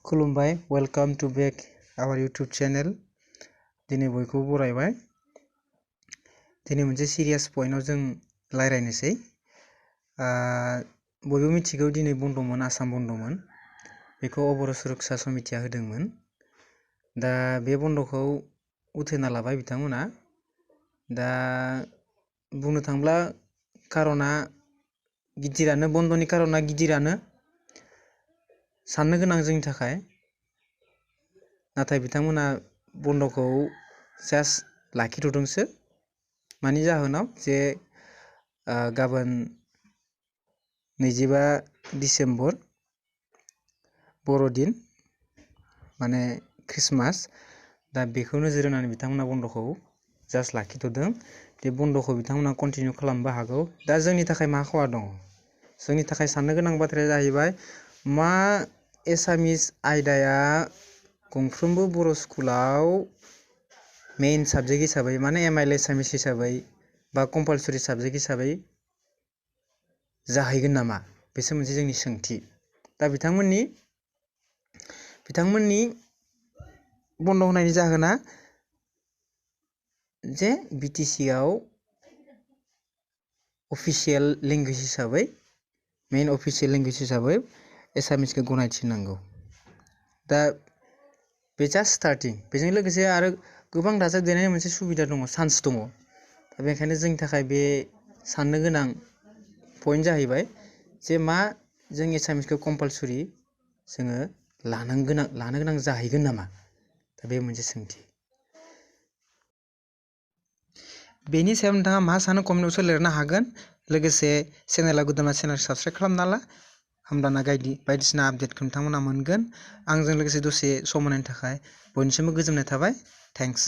खुलुमबाय welcome to back our YouTube channel दिनै बयखौबो बरायबाय दिनै मोनसे सीरियस पॉइंटआव जों रायलायनोसै बयबो मिथिगौ दिनै बन्दमोन आसाम बन्दमोन बेखौ अबर'आफ सुरक्षा समितिया होदोंमोन दा बे बन्दखौ उथायना लाबाय बिथांमोना दा बुंनो थांब्ला कारना गिदिरानो बन्दनि कारना गिदिरानो साननो गोनां जोंनि थाखाय नाथाय बिथांमोना बन्दखौ जास्ट लाखिथ'दोंसो मानि जाहोनाव जे गाबोन 25 डिसेम्बर बर'दिन माने क्रिसमास दा बेखौ नोजोर होनानै बिथांमोना बन्दखौ जास्ट लाखिथ'दों बे बन्दखौ बिथांमोना कन्टिनिउ खालामनोबो हागौ दा जोंनि थाखाय मा खहा दङ जोंनि थाखाय साननो गोनां बाथ्राया जाहैबाय मा एसामिस आयदाया गंफ्रोमबो बर' स्कुलाव मेइन साबजेक्ट हिसाबै माने एमआइएल एसामिस हिसाबै बा कम्पालसरि साबजेक्ट हिसाबै जाहैगोन नामा बेसो मोनसे जोंनि सोंथि दा बिथांमोननि बन्द होनायनि जाहोना जे बिटिसि आव अफिशियेल लैंग्वेज हिसाबै मेइन अफिशियेल लैंग्वेज हिसाबै एसामिसखौ गनायथि नांगौ दा बे जास्ट स्टार्टिं बेजों लोगोसे आरो गोबां दाजाबदेरनायनि मोनसे सुबिदा दङ चान्स दङ दा बेखायनो जोंनि थाखाय बे साननो गोनां पॉइंट जाहैबाय जे मा जों एसामिसखौ कम्पालसरि जोङो लानो गोनां जाहैगोन नामा दा बे मोनसे सोंथि बेनि सायाव नोंथाङा मा सानो कमेन्ट बक्सआव लिरनो हागोन लोगोसे चेनेला गोदानबा चेनेल साबस्क्राइब खालामना ला होमब्लाना बायदिसिना आपडेटखौ नोंथांमोना मोनगोन आंजों लोगोसे दसे सम होनायनि थाखाय बयनिसिमबो गोजोननाय थाबाय थेंक्स